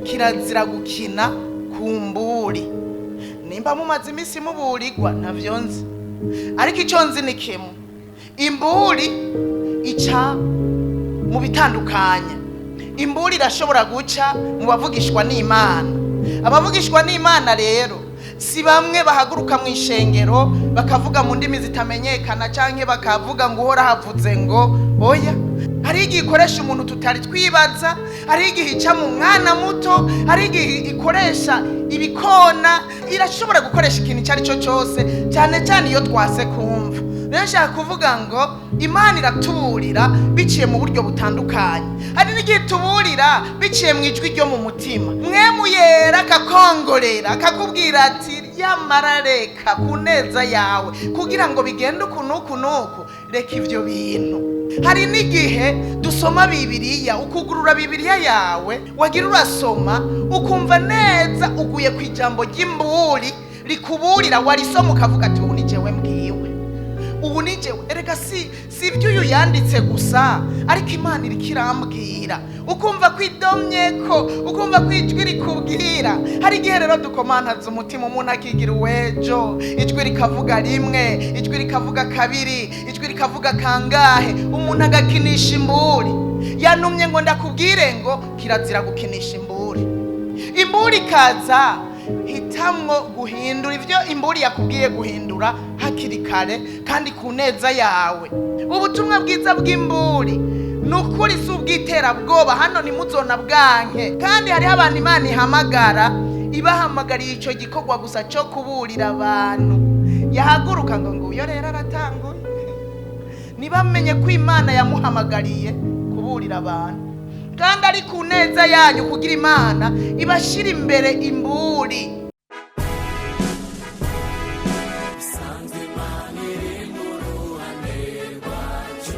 Kirazira gukina ku mburi. Nimba mumaze iminsi muburirwa, ntavyo nzi, ariko icyo nzi ni kimwe: imburi ica mu bitandukanye. Imburi irashobora guca mu bavugishwa n'Imana. Abavugishwa n'Imana rero si bamwe bahaguruka mu ishengero bakavuga mu ndimi zitamenyekana, cyangwa bakavuga ngo uhora havuze ngo oya. Hari igihe ikoresha umuntu tutari twibaza, hari igihe ica mu mwana muto, hari igihe ikoresha ibikona, irashobora gukoresha ikintu icyo ari cyo cyose, cyane cyane iyo twase kumva. Rero nshaka kuvuga ngo Imana iratuburira biciye mu buryo butandukanye. Hari n'igihe tuburira biciye mu ijwi ryo mu mutima. Mwemu Yera akakongorera, akakubwira ati: "Yamara reka ku neza yawe, kugira ngo bigende uku n'uku n'uku, reka ibyo bintu." Hari n'igihe dusoma Bibiliya, ukugurura Bibiliya yawe, wagira urasoma, ukumva neza uguye ku ijambo ry'imburi rikuburira. Warisoma ukavuga ati: "Ubu ni jewe mbwiwe, ubu ni jewe." Erega si ibyo uyu yanditse gusa, ariko Imana iriko irambwira. Ukumva ko idomye, ko ukumva ko ijwi rikubwira. Hari igihe rero dukomantaza umutima, umuntu akigira uwejo, ijwi rikavuga rimwe, ijwi rikavuga kabiri, ijwi rikavuga kangahe, umuntu agakinisha imburi. Yanumye ngo ndakubwire ngo kirazira gukinisha imburi. Imburi ikaza, hitamwo guhindura ibyo imburi yakubwiye guhindura hakiri kare kandi ku neza yawe. Ubutumwa bwiza bw'imburi ni ukuri, si ubw'iterabwoba. Hano ntimuzona bwanke. Kandi hariho abantu Imana ihamagara, ibahamagariye icyo gikorwa gusa cyo kuburira abantu. Yahaguruka ngo nguyo rero aratanguye, ntibamenye ko Imana yamuhamagariye kuburira abantu, kandi ari ku neza yanyu, kugira Imana ibashyira imbere imburi. Isanzwe Imana iri mu ruhande rwacu.